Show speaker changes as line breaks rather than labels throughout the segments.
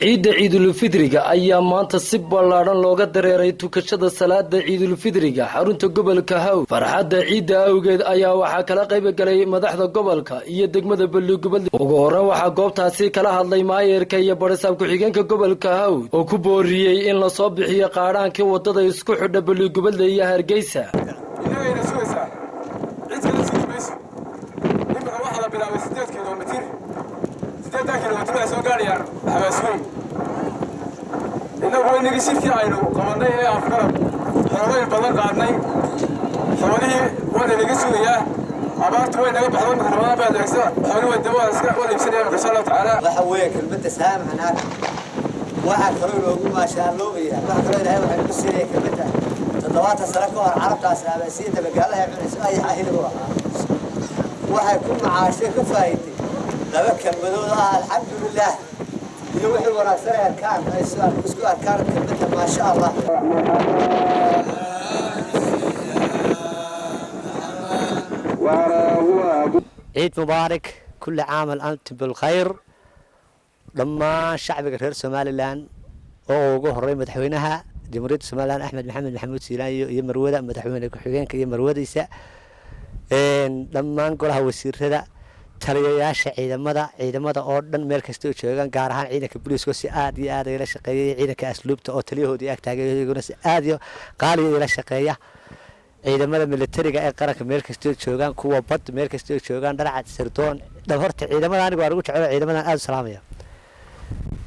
Ciidda Ciidulfidriga ayaa maanta si ballaadhan looga dareeray tukashada salaada Ciidulfidriga xarunta gobolka Haw. Farxadda ciidda awgeed ayaa waxaa kala qayb galay madaxda gobolka iyo degmada Balligubadle. Ugu horreyn waxaa goobtaasi kala hadlay maayarka iyo barasaab ku-xigeenka gobolka Haw oo ku booriyey in lasoo bixiyo qaadhaankii waddada isku xidha Balligubadle iyo Hargeysa.
Innagayna sugaysaa, cid kala sugi mayso. Iminka waxaa la bilaabay 8 kilomitir. 8-daa kilomitir waxay soo gaadhayaan Xabaasweyn. Innagu inagii shirkii aynu qabannay ee Afgarab xoolayn badan qaadnay. Xoolihii waana inaga sugayaa. Abaartu way naga baxdo. Imika Ramadaan baa adeegsa, xooli way daba waa la iibsanaya imika, insha Allahu tacaala.
Waxa weeye kelmadda saamaxnaa. Waxaa kaloo inoogu maashaaloobaya, waxaa kaloo Ilaahay waxaynu ku siinaya kelmadda 70 sano ka hor Carabtaasi Abaasiyada magaalaha cunayso ayaxa hilib u ahaa. Waxay ku macaashay, ku faa'iiday laba kelmadood ah: alxamdulilaah iyo wixii wanaagsan ay arkaan, ay isku arkaan kelmadda maasha Allah.
Ciid mubaarak, kulli caam antum bilkhayr. Dhammaan shacbiga reer Somaliland oo ugu horey madaxweynaha Jamhuuriyadda Somaliland, Axmed Maxamed Maxamuud Siilaanyo, iyo marwada madaxweyne ku-xigeenka iyo marwadiisa, dhammaan golaha wasiirada, taliyayaasha ciidamada, ciidamada oo dhan meel kasta oo joogaan, gaar ahaan ciidanka booliiska si aad iyo aad ila shaqeeyay, ciidanka asluubta oo taliyahoodii ag taagay iyaguna si aad iyo qaaliya ila shaqeeya, ciidamada militariga ee qaranka meel kastoo joogaan, kuwa bad meel kastoo joogaan, dhanaca sirdoon dhab. Horta ciidamada anigu waan ugu jecelo, ciidamadan aad u salaamaya.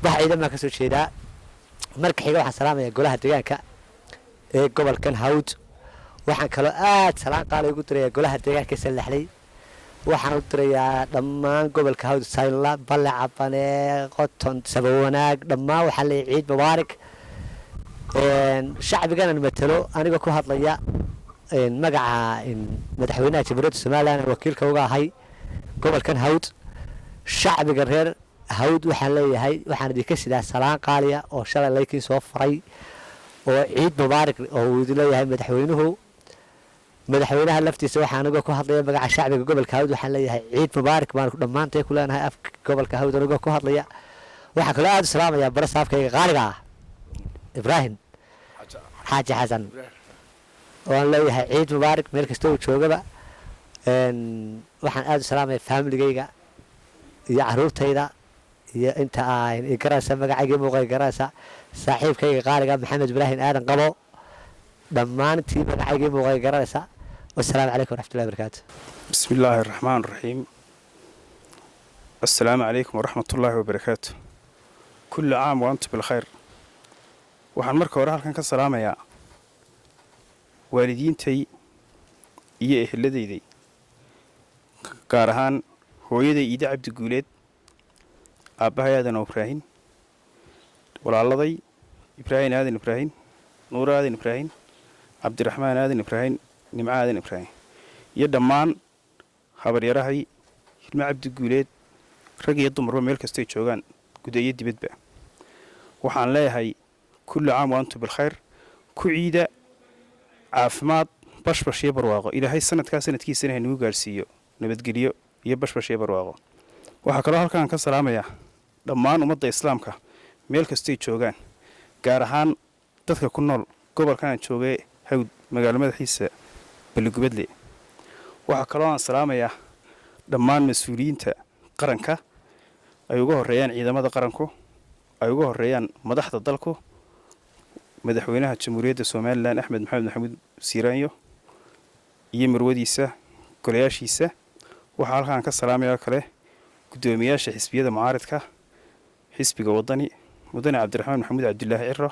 Bax ciidan baan kasoo jeedaa. Marka xiga waxaan salaamaya golaha deegaanka ee gobolkan Hawd. Waxaan kaloo aad salaan qaali ugu dirayaa golaha deegaanka ee Sallaxley. Waxaan u dirayaa dhammaan gobolka Hawd, Sayla, Balle, Cabane, Qoton, Sabawanaag, dhammaan waxaa leeyahay ciid mubaarak. Shacbiganan matalo, anigoo ku hadlaya magaca madaxweynaha Jamhuuriyadda Somaliland, wakiilka uga ahay gobolkan Hawd, shacbiga reer Hawd waxaan leeyahay waxaan idinka sidaa salaan qaaliya oo shalay laykiin soo faray oo ciid mubaarak oo uu idin leeyahay madaxweynuhu. Madaxweynaha laftiisa waxaa anigoo ku hadlaya magaca shacbiga gobolka Hawd waxaan leeyahay ciid mubaarak baan dhammaantay ku leenahay afka gobolka Hawd anigoo ku hadlaya. Waxaa kaloo aada u salaamayaa barasaabkayga qaaliga ah, Ibraahim Xaaji Xasan, oo aan leeyahay ciid mubaarak meel kasta uu joogaba. Waxaan aada u salaamaya faamiligayga iyo caruurtayda iyo inta aan garanaysa magacayga, muuqay garanaysa, saaxiibkayga qaaliga Maxamed Ibraahim Aadan Qabo, dhammaantii magacaygii muuqay garanaysa. Wasalaamu calaykum waraxmatullahi barakaatu.
بسم الله الرحمن الرحيم. السلام عليكم ورحمة الله وبركاته. كل عام وأنتم بالخير. Waxaan marka hore halkan ka salaamayaa waalidiintay iyo eheladayday, gaar ahaan hooyaday Iida Cabdi Guuleed, aabbahay Aadan Ibraahin, walaaladay Ibraahin Aadan Ibraahin, Nuur Aadan Ibraahin, Cabdiraxmaan Aadan Ibraahin, Nimco Aadan Ibraahin, iyo dhammaan habaryarahay Hilmo Cabdi Guuleed, rag iyo dumarba meel kastay joogaan, guda iyo dibadba. Waxaan leeyahay kullu caam wa antum bilkhayr. Ku ciida caafimaad, bashbash iyo barwaaqo. Ilaahay sanadkaa sanadkiisana haynagu gaadhsiiyo nabadgelyo iyo bashbash iyo barwaaqo. Waxaa kaloo halkaan ka salaamayaa dhammaan ummadda Islaamka meel kastay joogaan, gaar ahaan dadka ku nool gobolkan aan joogay, Hawd, magaalo madaxiisa Balligubadle. Waxaa kaloo aan salaamayaa dhammaan mas-uuliyiinta qaranka, ay uga horeeyaan ciidamada qaranku, ay uga horeeyaan madaxda dalku, madaxweynaha Jamhuuriyadda Somaliland, Axmed Maxamed Maxamuud Siiraanyo, iyo marwadiisa, golayaashiisa. Waxaa halkaan ka salaamayaa kale guddoomiyaasha xisbiyada mucaaridka, xisbiga Wadani, mudane Cabdiraxmaan Maxamuud Cabdilaahi Ciro,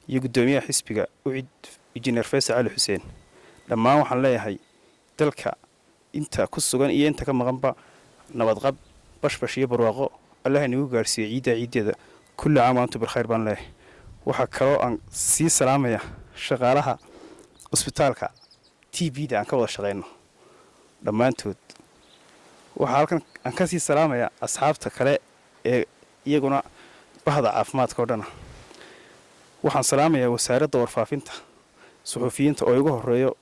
iyo guddoomiyaha xisbiga UCID, Injineer Faysal Cali Xuseen. Dhammaan waxaan leeyahay dalka inta ku sugan iyo inta ka maqanba nabadqab, bashbash iyo barwaaqo. Allah inagu gaadhsiiyo ciiddaa ciiddeeda. Kulli caam wa antum bilkhayr baan leeyahay. Waxaa kaloo aan sii salaamaya shaqaalaha cusbitaalka TB da aan ka wada shaqayno dhammaantood. Waxaa halkan aan ka sii salaamaya asxaabta kale ee iyaguna bahda caafimaadka oo dhana. Waxaan salaamayaa Wasaaradda Warfaafinta, suxufiyiinta oo igu horeeyo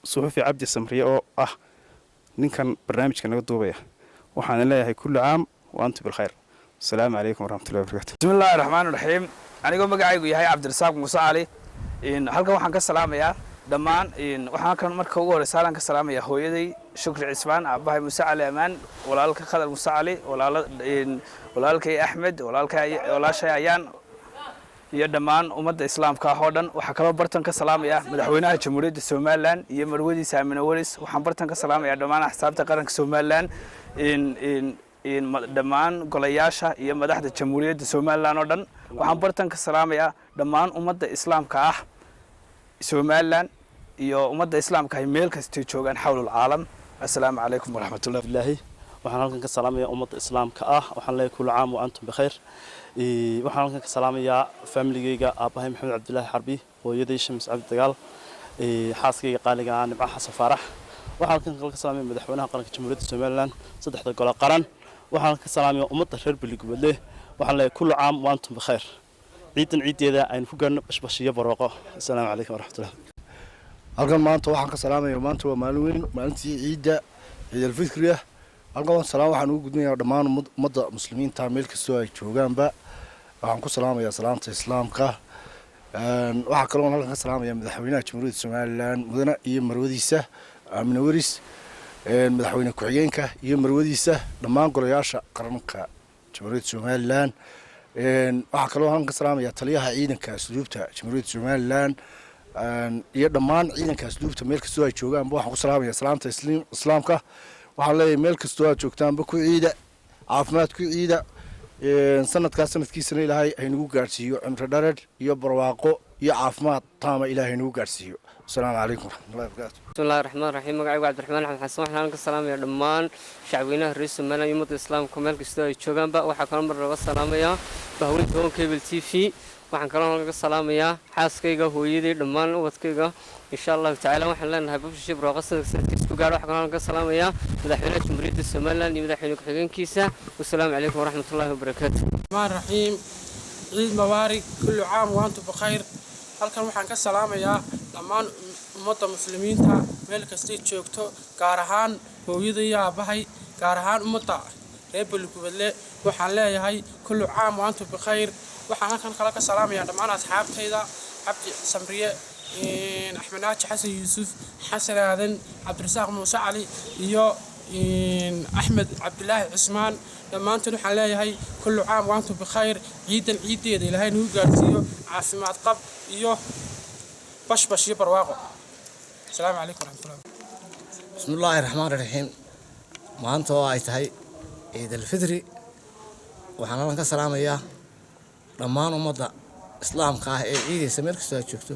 suxufi Cabdi Samriye oo ah ninkan barnaamijka naga duubaya. Waxaan leeyahay kullu caam wa antum bilkhayr. Asalaamu calaykum waraxmatullahi wabarakatu.
Bismi Illaahi Raxmaan Raxiim. Anigoo magacaygu yahay Cabdirasaaq Muuse Cali, halkan waxaan ka salaamayaa dhammaan, waxaan halkan marka ugu horeysa halkan ka salaamayaa hooyaday Shukri Cismaan, aabbahay Muuse Cali Amaan, walaalka Khadar Muuse Cali, walaalkay Axmed, walaalkay, walaashay Ayaan iyo dhammaan ummadda islaamka ah oo dhan. Waxaa kaloo bartan ka salaamaya madaxweynaha Jamhuuriyadda Somaliland iyo marwadiisa Aamina Waris. Waxaan bartan ka salaamayaa dhammaan axsaabta qaranka Somaliland, dhammaan golayaasha iyo madaxda Jamhuuriyadda Somaliland oo dhan. Waxaan bartan ka salaamayaa dhammaan ummadda islaamka ah Somaliland iyo ummadda islaamka ay meel kastay joogaan xawlul caalam. Assalaamu calaykum waraxmatullah.
Ilaahi, waxaan halkan ka salaamayaa ummadda islaamka ah. Waxaan leeyahay كل عام وأنتم بخير. Waxaan halkan ka salaamayaa familigayga, aabbahay Maxamed Cabdilaahi Xarbi, hooyaday Shams Cabdi Dagaal, xaaskayga qaaliga ah Nimco Xasan Faarax. Waxaan halkan ka salaamaya madaxweynaha qaranka Jamhuuriyadda Somaliland, saddexda gole qaran. Waxaan halkan ka salaamayaa ummadda reer Beligubadle. Waxaan leeyahay كل عام وأنتم بخير. Ciidan ciideeda aynu ku gaarno bashbash iyo barwaaqo. Assalaamu calaykum waraxmatullah.
Halkan maanta waxaan ka salaamaya, maanta waa maalin weyn, maalintii ciidda, Ciidalfitri ah. Halkan waan salaam waxaan ugu gudbinayaa dhammaan ummadda muslimiinta meel kastoo ay joogaanba. Waxaan ku salaamayaa salaamta islaamka. Waxaa kaloo halkan ka salaamaya madaxweynaha Jamhuuriyadda Somaliland mudane iyo marwadiisa Aamina Weris, madaxweyne ku-xigeenka iyo marwadiisa, dhammaan golayaasha qaranka Jamhuuriyadda Somaliland. Waxaa kaloo halkan ka salaamaya taliyaha ciidanka asluubta Jamhuuriyadda Somaliland iyo dhammaan ciidanka asluubta meel kastoo ay joogaanba. Waxaan ku salaamaya salaamta islaamka. Waxaan leeyahay meel kastoo aad joogtaanba ku ciida caafimaad, ku ciida. Sanadkaas sanadkiisana Ilaahay haynagu gaadhsiiyo cimri dharar iyo barwaaqo iyo caafimaad taama, Ilaahay haynagu gaadhsiiyo. Asalaamu calaykum waraxmatullahi wabarakaatu.
Bismi Illahi Raxmaan Raxiim. Magacaygu Cabdiraxmaan Axmed Xasan. Waxaan halkan ka salaamaya dhammaan shacweynaha reer Somaliland iyo ummadda islaamka meel kastoo ay joogaanba. Waxaa kaloo mar looga salaamayaa bahweynta Horn Cable TV. Waxaan kaloo halkan ka salaamayaa xaaskayga, hooyaday, dhammaan ubadkayga. Insha Allahu tacaala waxaan leenahay bashbash barwaaqo sanadka sanadkiisa ku gaadho. Waxaan kaloo halkan ka salaamayaa madaxweynaha Jamhuuriyadda Somaliland iyo madaxweyne ku-xigeenkiisa. Wasalaamu calaykum waraxmatullahi wabarakaatu.
Raxmaan Raxiim. Ciid mubaarak, كل عام وأنتم بخير. Halkan waxaan ka salaamayaa dhammaan ummadda muslimiinta meel kastay joogto, gaar ahaan hooyada iyo aabbahay, gaar ahaan ummadda reer Beligubadle. Waxaan leeyahay كل عام وأنتم بخير. Waxaan halkan kale ka salaamayaa dhammaan asxaabtayda: Cabdi Samriye, Axmed Naaji, Xasan Yuusuf, Xasan Aadan, Cabdirasaaq Muuse Cali iyo Axmed Cabdilaahi Cismaan. Dhammaantood waxaan leeyahay كل عام وأنتم بخير. Ciidan ciiddeeda Ilaahay nagu gaarsiiyo caafimaad qab iyo bashbash iyo barwaaqo. Asalaamu calaykum waraxmatullah.
Bismi Illaahi Raxmaan Raxiim. Maanta oo ay tahay Ciid Alfidri, waxaan halkan ka salaamayaa dhammaan ummadda islaamka ah ee ciidaysa meel kastoo aad joogto.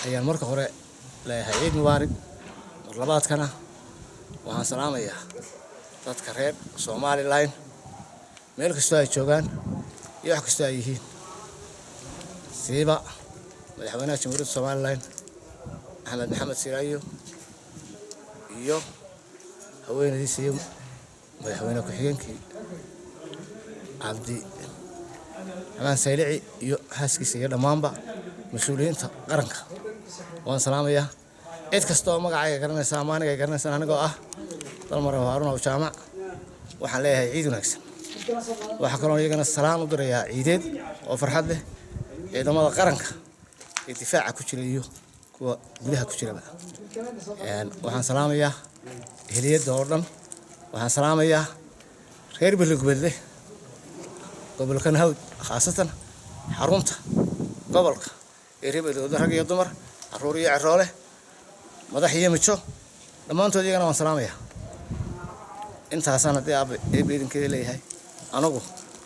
Ayaan marka hore leeyahay ciid mubaarig. Mar labaadkana waxaan salaamayaa dadka reer Somaliland meel kastoo ay joogaan iyo wax kastoo ay yihiin, siiba madaxweynaha Jamhuuriyadda Somaliland Axmed Maxamed Siiraayo iyo haweenadiisa iyo madaxweyne ku-xigeenkii Cabdi Xamaan Saylici iyo xaaskiisa iyo dhammaanba mas-uuliyiinta qaranka waan salaamayaa. Cid kasta oo magacayga garanaysa ama aniga garanaysaan, anigoo ah Dalmar Haarun Aw Jaamac, waxaan leeyahay ciid wanaagsan. Waxaa kaloo iyagana salaan u dirayaa ciideed oo farxad leh ciidamada qaranka ee difaaca ku jira iyo kuwa gudaha ku jiraba. Waxaan salaamayaa eheliyadda oo dhan. Waxaan salaamayaa reer Beligubadle, gobolkan Hawd, khaasatan xarunta gobolka ee reer Beligubadle, rag iyo dumar, caruur iyo ciroole, madax iyo mijo, dhammaantood iyagana waan salaamayaa. Intaasaan haddii aaba Eebbe idinkeeda leeyahay anagu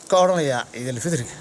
ka odhanayaa Ciidalfidriga.